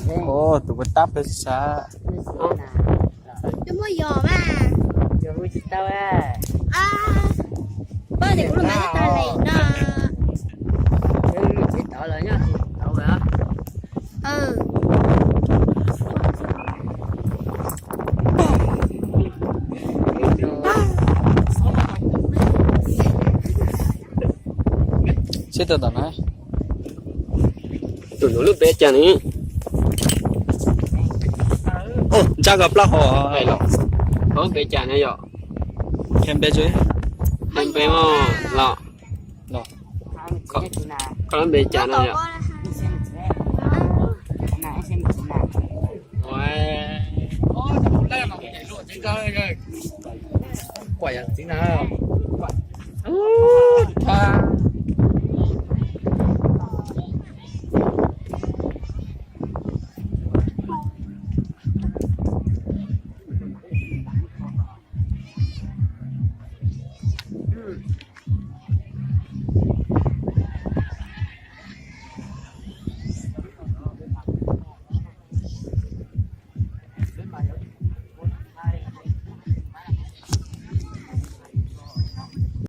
Tus puas tab peb xav. Twb muaj yos mas. Poj niam kuv los mas tag lem no. Seb tau tom na. Tus nus lub npe cas ne? Ntsaj koj plaub hau. Koj npe cas ne yom? Qhia npe tso. Qhia npe mog los. Koj lub npe cas no yom? Kuam yam txiv na.